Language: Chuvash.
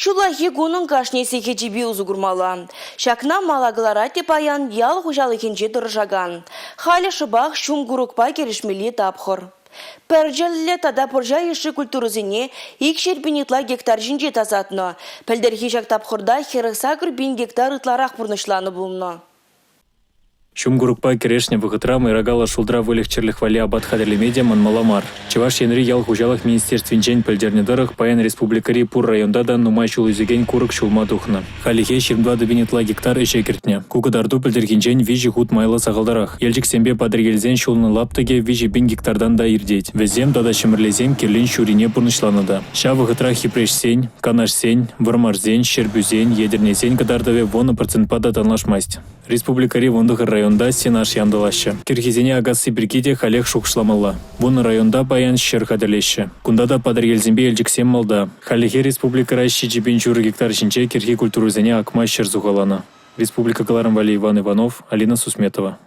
Ҫуллахи кунӑн кашни сехечӗпе усӑ курмалла. Ҫакна мала кӑларать те паян ял хуҫалӑхӗнче тӑрӑшакан. Халӗ шӑпах ҫум курӑкпа кӗрешмелли тапхӑр. Пӗрчӗллӗ тата пӑрҫа йышши культурӑсене 200 000 ытла гектар ҫинче тасатнӑ. Пӗлтӗрхи ҫак тапхӑрта 48 пин гектар ытларах пурнӑҫланӑ пулнӑ. Ҫум курӑкпа кӗрешнӗ вӑхӑтра мӑйракаллӑ шултра выльӑх-чӗрлӗх валли апат хатӗрлеме те манмалла мар. Чӑваш Енри ял хуҫалӑх министерствинчен пӗлтернӗ тӑрӑх, паян республикӑри пур районта та нумай ҫул ӳсекен курӑк ҫулма тухнӑ. Хальлӗхе 24 пин ытла гектар ӗҫе кӗртнӗ. Ку кӑтарту пӗлтӗрхинчен виҫӗ хут майлӑ сахалтарах. Елчӗксемпе Патӑрьелсен ҫулнӑ лаптӑкӗ 3 пин гектартан та иртет. Вӗсем тата Ҫӗмӗрлесем кирлин ҫуррине пурнӑҫланӑ та. Ҫав вӑхӑтрах Йӗпреҫсен, Канашсен, Вӑрмарсен, Ҫӗрпӳсен, Етӗрнесен кӑтартӑвӗ вунӑ процентпа та танлашмасть. Республикӑри 19 районта сенаж янтӑлаҫҫӗ. Кӗрхисене акасси пирки те халех шухӑшламалла. Вунӑ районта паян ҫӗр хатӗрлеҫҫӗ. Кунта та Патӑрьелсемпе Елчӗксем малта. Хальлӗхе республикӑра 7,5 гектар ҫинче кӗрхи культурӑсене акма ҫӗр сухаланӑ. Республика кӑларӑм валли Иван Иванов, Алина Сусметова.